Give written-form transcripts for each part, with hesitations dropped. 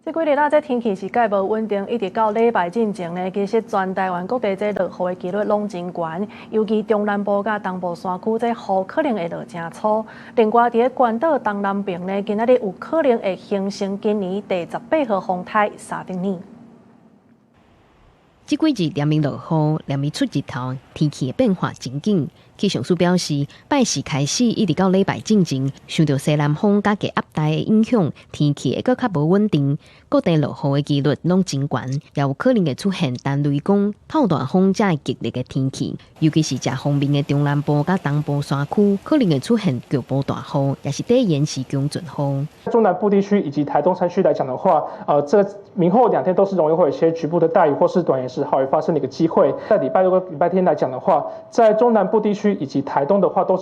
這幾日啊，這天氣是蓋無穩定，一直到禮拜進前呢，其實全台灣各地這落雨的幾率攏真懸，尤其中南部佮東部山區，這雨可能會落誠粗。另外，佇咧關島東南爿呢，今仔日有可能會形成今年第18號風颱沙德尼。這幾日連綿落雨，連綿出日頭，天氣的變化真緊。氣象署表示，拜四開始一直到禮拜進前，受著西南風佮低壓帶的影響，天氣會閣較無穩定，各地落雨的幾率攏真懸，也有可能會出現單雷公、透大風遮激烈的天氣。尤其是遮方面的中南部佮東部山區，可能會出現局部大雨，也是短延時強陣雨。中南部地區以及台東山區來講的話，這明後兩天都是容易會有一些局部的大雨或是短延時豪雨發生的一個機會。在禮拜六、禮拜天來講的話，在中南部地區以及台東的話，都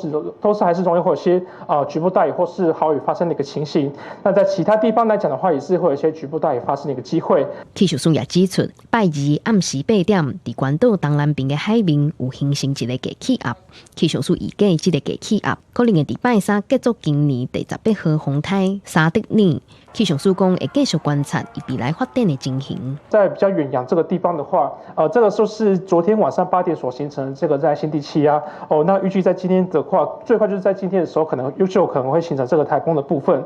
是還是容易會有些局部大雨或是豪雨發生的一個情形。那在其他地方來講的話，也是會有一些局部大雨發生的一個機會。氣象署也指出，拜二暗時8點，佇關島東南邊的海面有形成一個低氣壓。氣象署預計，這個低氣壓可能會佇拜三結束今年第18號風颱沙德尼。氣象署講會繼續觀察伊未來發展的情形。在比較遠洋這個地方的話，這個就是昨天晚上8點所形成的這個熱帶性低氣壓。哦，那預計在今天的話，最快就是在今天的時候，可能就有可能會形成這個颱風的部分。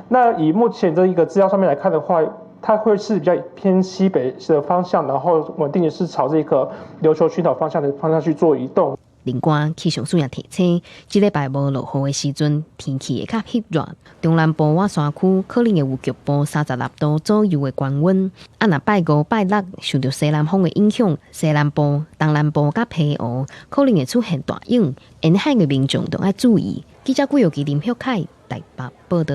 那以目前這一個資料上面來看的話，它會是比較偏西北的方向，然後穩定的是朝這個琉球群島方向的方向去做移動。另外，氣象署也提醒，這禮拜無落雨的時陣，天氣會較翕熱。中南部倚山區可能會有局部36度左右的高溫。啊，若拜五、拜六受著西南風的影響，西南部、東南部佮澎湖可能會出現大湧，沿海的民眾都愛注意。記者古玉基林旭凱台北報導。